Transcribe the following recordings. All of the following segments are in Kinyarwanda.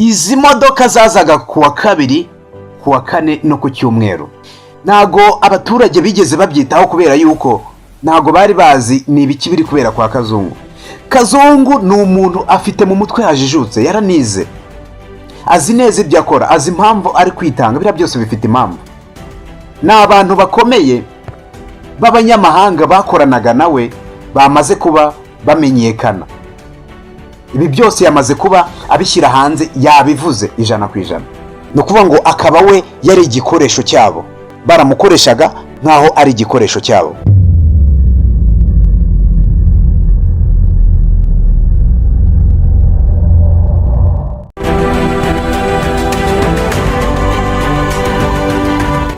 Izi modoka zazaga ku wa kabiri, ku wa kane no ku cyumweru. Ntago abaturage bigeze babyitaho kubera yuko ntago bari bazi ni ibiki biri kubera kwa Kazungu. Kazungu ni umuntu afite mu mutwe hajijutse, yaranize, azi neza ibyo akora, azi impamvu ari kwitanga. Biriya byose bifite impamvu. Ni abantu bakomeye b'abanyamahanga bakoranaga nawe bamaze kuba bamenyekana. Ibi byose yamaze kuba abishyira hanze, yabivuze 100%. Ni ukuvuga ngo akaba we yari igikoresho cyabo, baramukoreshaga nk'aho ari igikoresho cyabo.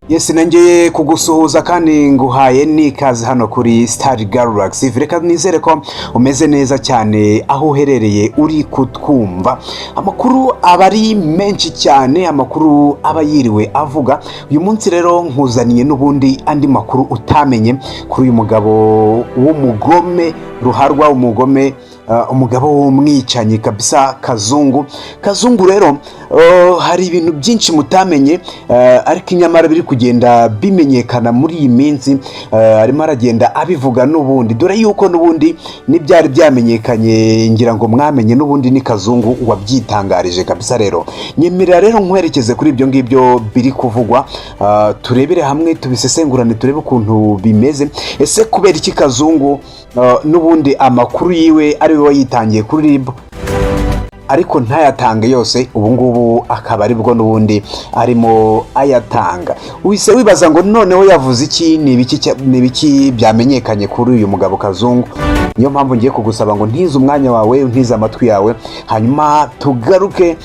Yes, nongeye kugusuhuza kandi nguhaye n'ikaze hano kuri Star Galaxy. Reka nizere ko umeze neza cyane aho uherereye uri kutwumva. Amakuru aba ari menshi cyane, amakuru aba yiriwe avuga. Uyu munsi rero nkuzaniye n'ubundi andi makuru utamenye kuri uyu mugabo w'umugome ruharwa, umugome, umugabo w'umwicanyi kabisa, Kazungu. Kazungu rero, hari ibintu byinshi mutamenye, ariko nyamara biri kugenda bimenyekana muri iyi minsi. Arimo aragenda abivuga n'ubundi, dore yuko n'ubundi n'ibyari byamenyekanye ngira ngo mwamenye n'ubundi ni Kazungu wabyitangarije kabisa. Rero nyemerera rero nkwerekeze kuri ibyo ngibyo biri kuvugwa, turebere hamwe, tubisesengurane, turebe ukuntu bimeze. Ese kubera iki Kazungu n'ubundi amakuru yiwe ari we wayitangiye kuri RIB ariko ntayatange yose, ubu ngubu akaba aribwo n'ubundi arimo ayatanga? Wise wibaza ngo noneho yavuze iki? Ni ibiki byamenyekanye kuri uyu mugabo Kazungu? Niyo mpamvu ngiye kugusaba ngo ntize umwanya wawe, ntize amatwi yawe, hanyuma tugaruke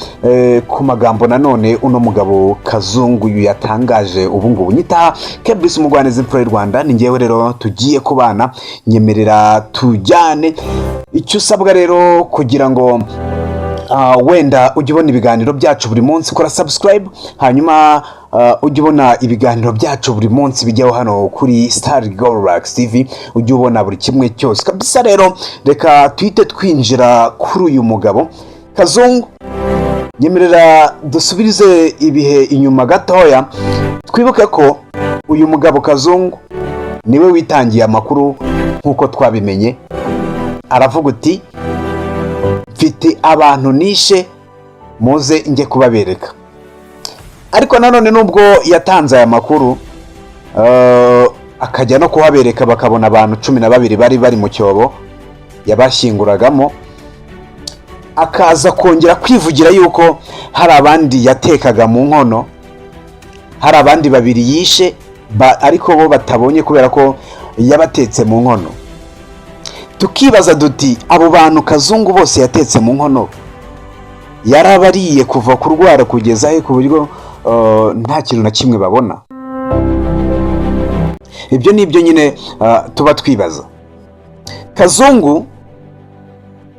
ku magambo nanone uno mugabo Kazungu yatangaje ubu ngubu. Nyita Kebisi Umugwaneza, imfura y'u Rwanda, ni ngewe rero tugiye kubana. Nyemerera tujyane. Icyo usabwa rero kugira ngo wenda ujye ubona ibiganiro byacu buri munsi, kora subscribe, hanyuma ujye ubona ibiganiro byacu buri munsi bijyaho hano kuri Star Galaxy TV, ujye ubona buri kimwe cyose kabisa. Rero reka tuhite twinjira kuri uyu mugabo Kazungu. Nyemerera dusubirize ibihe inyuma gatoya, twibuke ko uyu mugabo Kazungu niwe witangiye amakuru nk'uko twabimenye. Aravuga uti: "Mfite abantu nishe, muze njye kubabereka." Ariko nanone nubwo yatanze aya makuru, akajya no kuhabereka bakabona abantu 12 bari bari mu cyobo yabashyinguragamo, akaza kongera kwivugira yuko hari abandi yatekaga mu nkono, hari abandi babiri yishe ariko bo batabonye kubera ko yabatetse mu nkono. Tukibaza duti: abo bantu Kazungu bose yatetse mu nkono yarabariye kuva ku rwara kugeza he, ku buryo nta kintu na kimwe babona? Ibyo ni ibyo nyine tuba twibaza. Kazungu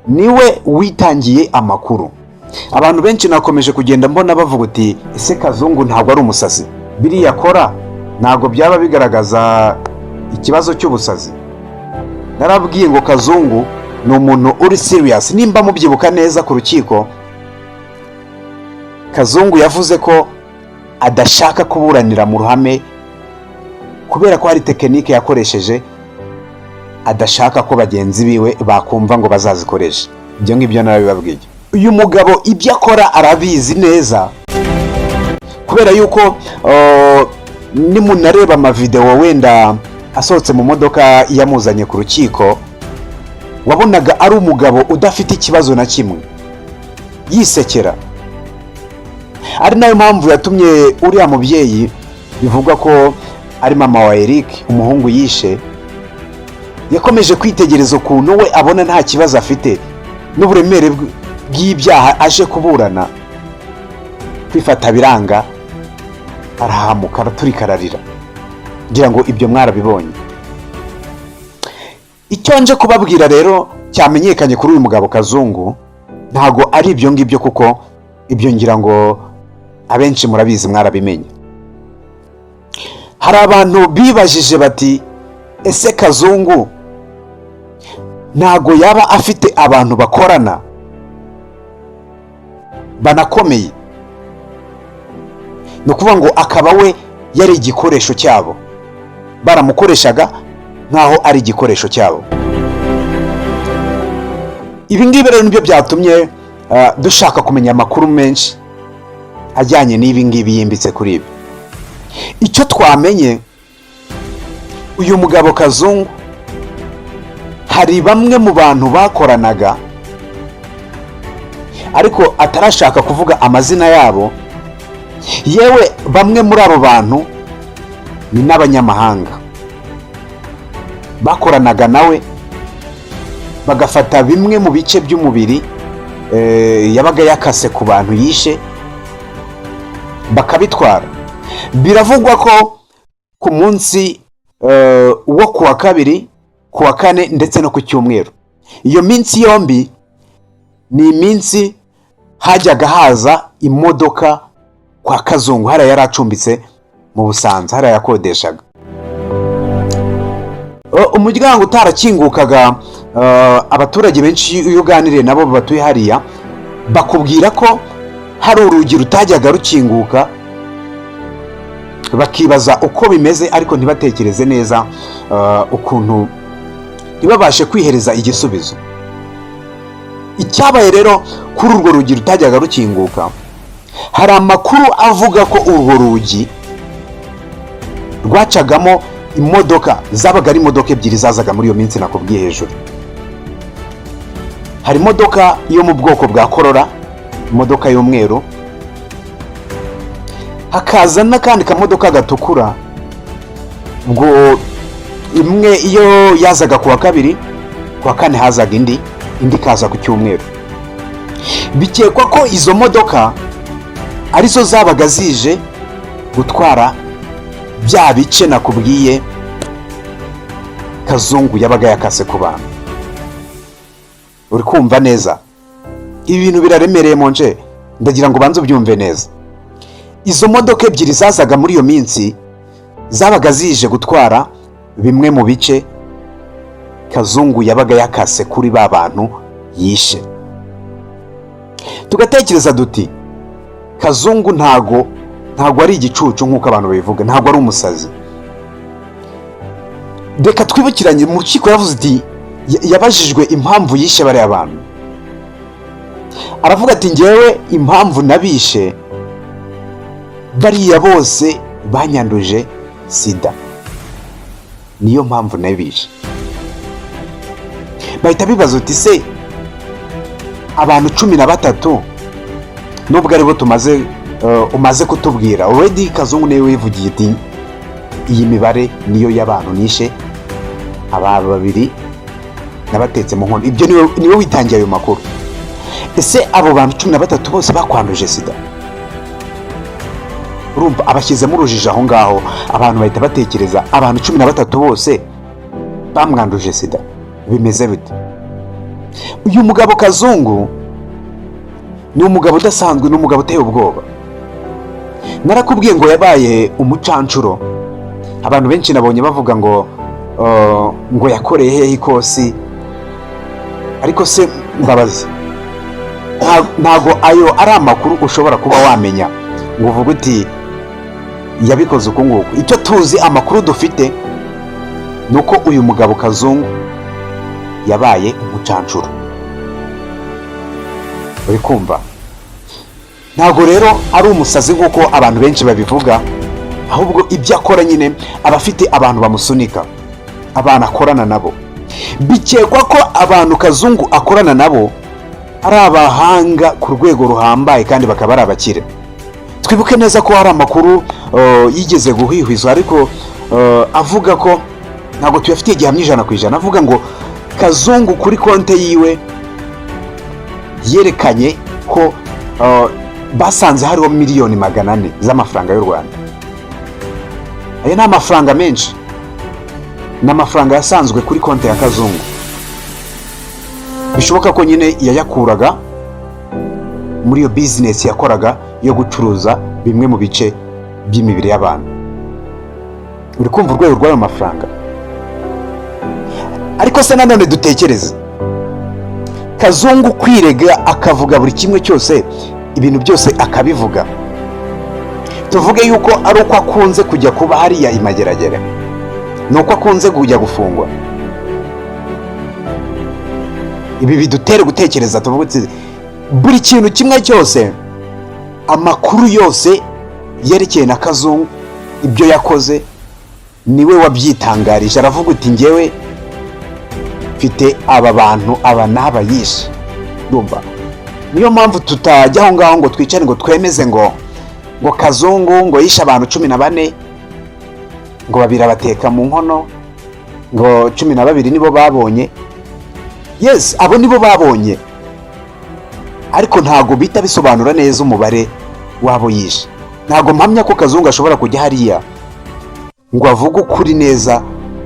niwe witangiye amakuru. Abantu benshi nakomeje kugenda mbona bavuga uti: "Ese Kazungu ntabwo ari umusazi? Biriya akora ntabwo byaba bigaragaza ikibazo cy'ubusazi?" Narabwiye ngo Kazungu ni umuntu uri serious. Nimba mubyibuka neza, ku rukiko Kazungu yavuze ko adashaka kuburanira mu ruhame kubera ko hari technique yakoresheje adashaka ko bagenzi biwe bakumva ngo bazazikoreshe. Ibyo ngibyo narabibabwiye. Uyu mugabo ibyo akora arabizi neza, kubera yuko nimunareba amavidewo wenda asohotse mu modoka yamuzanye ku rukiko, wabonaga ari umugabo udafite ikibazo na kimwe, yisekera. Ari nayo mpamvu yatumye uriya mubyeyi bivugwa ko ari mama wa Eric, umuhungu yishe, yakomeje kwitegereza ukuntu we abona nta kibazo afite n'uburemere bw'ibyaha aje kuburana, kwifata biranga, arahamuka, araturika, ararira. Ngira ngo ibyo mwarabibonye. Icyo nje kubabwira rero cyamenyekanye kuri uyu mugabo Kazungu ntago ari ibyo ngibyo, kuko ibyo ngira ngo abenshi murabizi, mwarabimenye. Hari abantu bibajije bati: "Ese Kazungu ntago yaba afite abantu bakorana?" banakomeye. Ni ukuvuga ngo akaba we yari igikoresho cyabo, baramukoreshaga nk'aho ari igikoresho cyabo. Ibi ngibi rero nibyo byatumye dushaka kumenya amakuru menshi ajyanye n'ibi ngibi yimbitse kuri ibi. Icyo twamenye, uyu mugabo Kazungu hari bamwe mu bantu bakoranaga, ariko atarashaka kuvuga amazina yabo. Yewe, bamwe muri abo bantu ni n'abanyamahanga bakoranaga nawe, bagafata bimwe mu bice by'umubiri yabaga yakase ku bantu yishe, bakabitwara. Biravugwa ko ku munsi wo ku wa kabiri, ku wa kane ndetse no ku cyumweru, iyo minsi yombi ni iminsi hajyaga haza imodoka kwa Kazungu hariya yari acumbitse mu Busanza, hariya yakodeshaga. Umuryango utarakingukaga, abaturage benshi iyo uganiriye nabo batuye hariya bakubwira ko hari urugi rutajyaga rukinguka, bakibaza uko bimeze, ariko ntibatekereze neza ukuntu, ntibabashe kwihereza igisubizo. Icyabaye rero kuri urwo rugi rutajyaga rukinguka, hari amakuru avuga ko urwo rugi rwacagamo imodoka, zabaga ari imodoka ebyiri zazaga muri iyo minsi nakubwiye hejuru. Hari imodoka yo mu bwoko bwa Corolla, imodoka y'umweru, hakaza n'akandi kamodoka gatukura. Ubwo imwe iyo yazaga ku wa kabiri, ku wa kane hazaga indi, indi ikaza ku cyumweru. Bikekwa ko izo modoka arizo zabaga zije gutwara bya bice nakubwiye Kazungu yabaga yakase ku bantu. Uri kumva neza? Ibi bintu biraremereye monje, ndagira ngo ubanze ubyumve neza. Izo modoka ebyiri zazaga muri iyo minsi zabaga zije gutwara bimwe mu bice Kazungu yabaga yakase kuri ba bantu yishe. Tugatekereza duti: Kazungu ntago ari igicucu nk'uko abantu babivuga, ntago ari umusazi. Reka twibukiranye, mu rukiko yavuze ati, yabajijwe impamvu yishe bariya bantu, aravuga ati: "Ngewe impamvu nabishe bariya bose, banyanduje SIDA, niyo mpamvu nabishe." Bahita bibaza uti: "Se abantu 13, nubwo aribo tumaze umaze kutubwira already?" Kazungu niwe wivugiye ati: "Iyi mibare niyo y'abantu nishe, aba babiri nabatetse mu nkono." Ibyo niwe witangiye ayo makuru. Ese abo bantu 13 bose bakwanduje SIDA? Urumva abashyizemo urujijo aho ngaho, abantu bahita batekereza abantu 13 bose bamwanduje SIDA, bimeze bite? Uyu mugabo Kazungu ni umugabo udasanzwe, ni umugabo uteye ubwoba. Narakubwiye ngo yabaye umucancuro. Abantu benshi nabonye bavuga ngo yakoreye hehe ikosi, ariko se mbabazi, ntago ayo ari amakuru ushobora kuba wamenya ngo uvuge uti yabikoze uku nguku. Icyo tuzi, amakuru dufite, ni uko uyu mugabo Kazungu yabaye umucancuro. Uri kumva? Ntabwo rero ari umusazi nk'uko abantu benshi babivuga, ahubwo ibyo akora nyine aba afite abantu bamusunika, abantu akorana nabo. Bikekwa ko abantu Kazungu akorana nabo ari abahanga ku rwego ruhambaye kandi bakaba ari abakire. Twibuke neza ko hari amakuru yigeze guhwihwizwa, ariko avuga ko ntabwo tuyafitiye gihamya 100%, avuga ngo Kazungu kuri konte yiwe yerekanye ko basanze hariho miliyoni 400 z'amafaranga y'u Rwanda. Ayo ni amafaranga menshi, ni amafaranga yasanzwe kuri konti ya Kazungu. Bishoboka ko nyine yayakuraga muri iyo bizinesi yakoraga yo gucuruza bimwe mu bice by'imibiri y'abantu. Uri kumva urwego rw'ayo mafaranga? Ariko se nanone dutekereze, Kazungu kwirega akavuga buri kimwe cyose. Ibintu byose akabivuga. Tuvuge yuko ari uko akunze kujya kuba hariya i Mageragere, ni uko akunze kujya gufungwa. Ibi bidutere gutekereza, tuvuge uti buri kintu kimwe cyose, amakuru yose yerekeye na Kazungu, ibyo yakoze, niwe wabyitangarije. Aravuga uti: "Ngewe mfite aba bantu, aba n'aba yishe." Ndumva niyo mpamvu tutajya aho ngaho ngo twicare ngo twemeze ngo Kazungu ngo yishe abantu 14, ngo babiri abateka mu nkono, ngo 12 nibo babonye. Yes, abo nibo babonye, ariko ntabwo bita bisobanura neza umubare w'abo yishe. Ntabwo mpamya ko Kazungu ashobora kujya hariya ngo avuge ukuri neza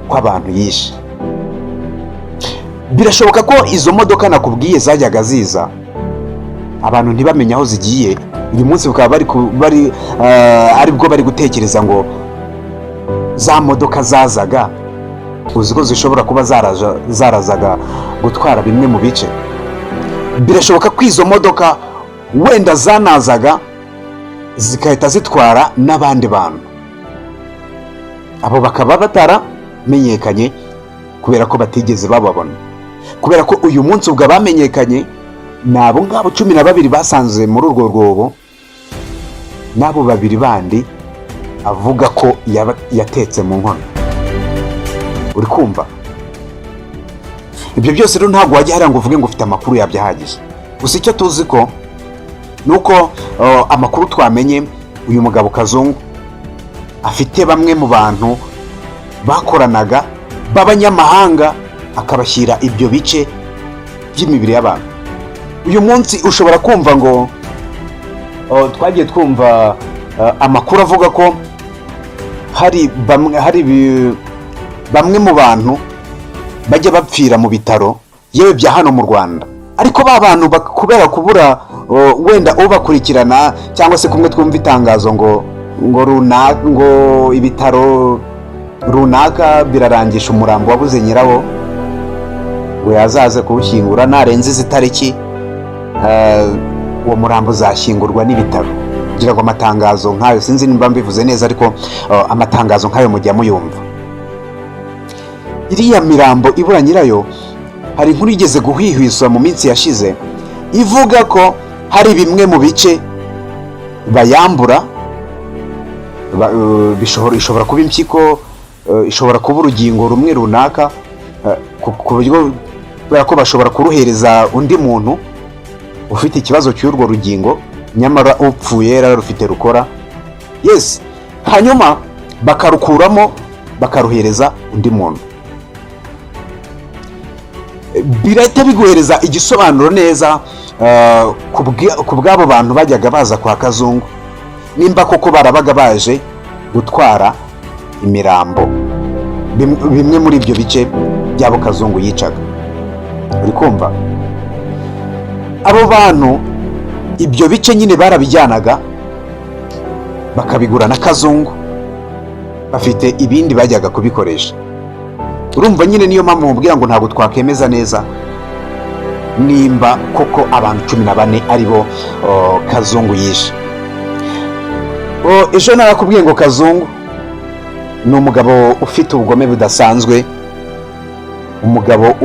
kw'abantu yishe. Birashoboka ko izo modoka nakubwiye zajyaga ziza, abantu ntibamenye aho zigiye. Uyu munsi bakaba bari aribwo bari gutekereza ngo za modoka zazaga, uzi ko zishobora kuba zarazaga gutwara bimwe mu bice. Birashoboka ko izo modoka wenda zanazaga zigahita zitwara n'abandi bantu, abo bakaba bataramenyekanye kubera ko batigeze bababona, kubera ko uyu munsi ubwo abamenyekanye ni abo ngabo 12 basanze muri urwo rwobo, n'abo babiri bandi avuga ko yatetse mu nkono. Uri kumva? Ibyo byose rero ntabwo wajya hariya ngo uvuge ngo ufite amakuru yabyo ahagije. Gusa icyo tuzi ko ni uko amakuru twamenye, uyu mugabo Kazungu afite bamwe mu bantu bakoranaga b'abanyamahanga, akabashyira ibyo bice by'imibiri y'abantu. Uyu munsi ushobora kumva ngo twagiye twumva amakuru avuga ko hari bamwe mu bantu bajya bapfira mu bitaro, yewe bya hano mu Rwanda, ariko ba bantu kubera kubura wenda ubakurikirana, cyangwa se kumwe twumva itangazo ngo runaka, ngo ibitaro runaka birarangisha umurambo wabuze nyirawo, ngo yazaze kuwushyingura, narenze izi tariki uwo murambo uzashyingurwa n'ibitaro. Kugira ngo amatangazo nk'ayo, sinzi nimba mbivuze neza, ariko amatangazo nk'ayo mujya muyumva. Iriya mirambo ibura nyirayo, hari inkuru igeze guhwihwiswa mu minsi yashize ivuga ko hari bimwe mu bice bayambura, ishobora kuba impyiko, ishobora kuba urugingo rumwe runaka, ku buryo kubera ko bashobora kuruhereza undi muntu ufite ikibazo cy'urwo rugingo, nyamara upfuye yari rufite rukora. Yes, hanyuma bakarukuramo bakaruhereza undi muntu. Birahita biguhereza igisobanuro neza ku bw'abo bantu bajyaga baza kwa Kazungu, nimba koko barabaga baje gutwara imirambo, bimwe muri ibyo bice by'abo Kazungu yicaga. Uri kumva? Abo bantu ibyo bice nyine barabijyanaga bakabigura na Kazungu, bafite ibindi bajyaga kubikoresha. Urumva nyine, niyo mpamvu mubwira ngo ntabwo twakemeza neza nimba koko abantu 14 ari bo Kazungu yishe. Ejo narakubwiye ngo Kazungu ni umugabo ufite ubugome budasanzwe, umugabo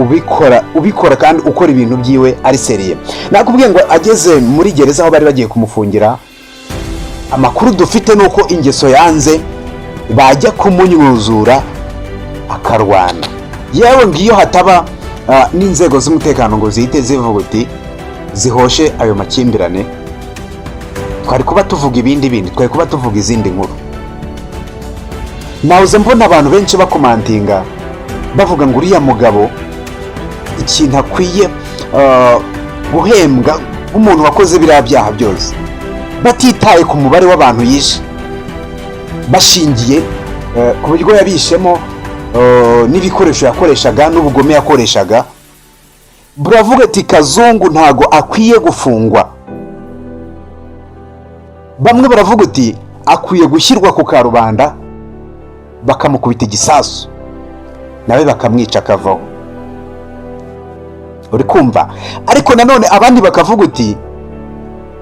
ubikora kandi ukora ibintu byiwe ari sérieux. Nakubwiye ngo ageze muri gereza aho bari bagiye kumufungira, amakuru dufite ni uko ingeso yanze, bajya kumunyuzura akarwana. Yewe, ngiyo hataba n'inzego z'umutekano ngo zihite zivuga uti zihoshe ayo makimbirane, twari kuba tuvuga ibindi bindi, twari kuba tuvuga izindi nkuru. Nahoze mbona abantu benshi bakomantinga bavuga ngo uriya mugabo ikintu akwiye guhembwa nk'umuntu wakoze biriya byaha byose, batitaye ku mubare w'abantu yishe, bashingiye ku buryo yabishemo n'ibikoresho yakoreshaga n'ubugome yakoreshaga, buravuga ati: "Kazungu ntago akwiye gufungwa." Bamwe baravuga uti: "Akwiye gushyirwa ku karubanda, bakamukubita igisasu nawe bakamwica akavaho." Uri kumva? Ariko nanone abandi bakavuga uti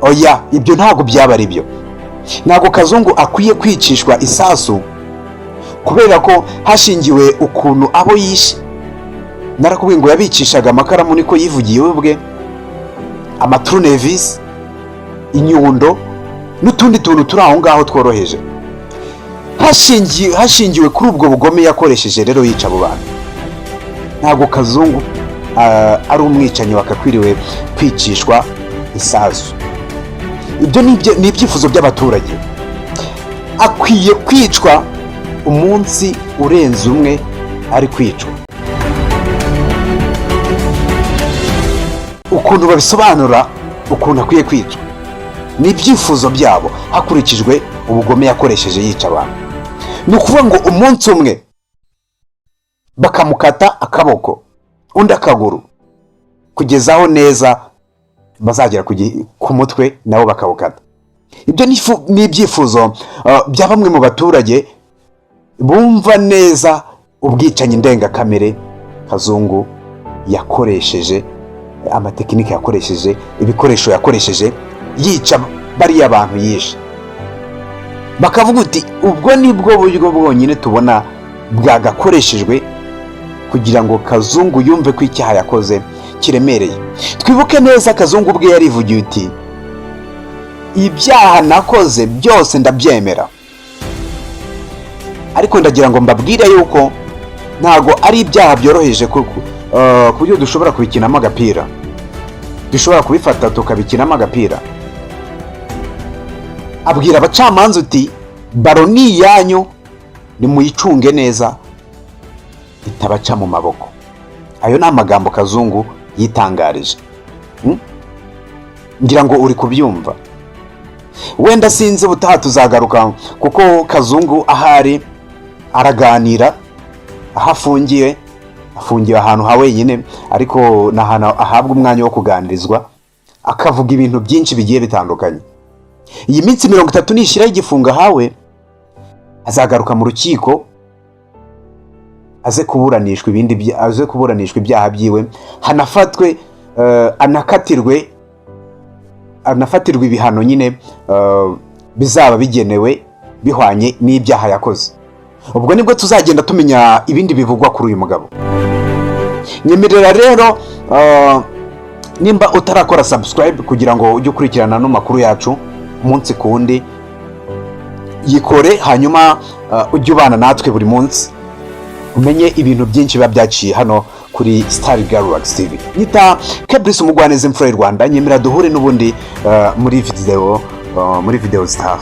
Oya, ibyo ntabwo byaba ari byo. Ntabwo Kazungu akwiye kwicishwa isasu, kubera ko hashingiwe ukuntu abo yishe, narakubwiye ngo yabicishaga amakaramu, niko yivugiye we ubwe, amaturunevisi, inyundo n'utundi tuntu turi aho ngaho tworoheje. Hashingiwe kuri ubwo bugome yakoresheje rero yica abo bantu, ntabwo Kazungu ari umwicanyi wakakwiriwe kwicishwa isasu. Ibyo ni ibyifuzo by'abaturage. Akwiye kwicwa umunsi urenze umwe ari kwicwa. Ukuntu babisobanura, ukuntu akwiye kwicwa, ni ibyifuzo byabo hakurikijwe ubugome yakoresheje yica abantu. Ni ukuvuga ngo umunsi umwe bakamukata akaboko, undi akaguru, kugeza aho neza bazagera ku mutwe nabo bakawukata. Ibyo ni ibyifuzo bya bamwe mu baturage bumva neza ubwicanyi ndengakamere Kazungu yakoresheje, amatekinike yakoresheje, ibikoresho yakoresheje yica bariya bantu yishe. Bakavuga uti: "Ubwo ni bwo buryo bwonyine tubona bwagakoreshejwe kugira ngo Kazungu yumve ko icyaha yakoze kiremereye." Twibuke neza, Kazungu ubwe yarivugiye uti: "Ibyaha nakoze byose ndabyemera, ariko ndagira ngo mbabwire yuko ntabwo ari ibyaha byoroheje kuko ku buryo dushobora kubikinamo agapira, dushobora kubifata tukabikinamo agapira." Abwira abacamanza uti: "Baro ni iyanyu, nimuyicunge neza itabaca mu maboko." Ayo ni amagambo Kazungu yitangarije. Ngira ngo uri kubyumva. Wenda sinzi, ubutaha tuzagaruka, kuko Kazungu ahari araganira aho afungiwe. Afungiwe ahantu ha wenyine, ariko ni ahantu ahabwa umwanya wo kuganirizwa, akavuga ibintu byinshi bigiye bitandukanye. Iyi minsi 30 nishiraho igifungo ahawe, azagaruka mu rukiko aze kuburanishwa ibindi aze kuburanishwa ibyaha byiwe, hanafatwe anakatirwe, anafatirwa ibihano nyine bizaba bigenewe bihwanye n'ibyaha yakoze. Ubwo nibwo tuzagenda tumenya ibindi bivugwa kuri uyu mugabo. Nyemerera rero, nimba utarakora subscribe kugira ngo ujye ukurikirana ano makuru yacu umunsi ku wundi, yikore, hanyuma ujye ubana natwe buri munsi, umenye ibintu byinshi biba byaciye hano kuri Star Galaxy TV. Nyita Kebrice Umugwaneza, imfura y'u Rwanda. Nyemera duhure n'ubundi muri video zitaha.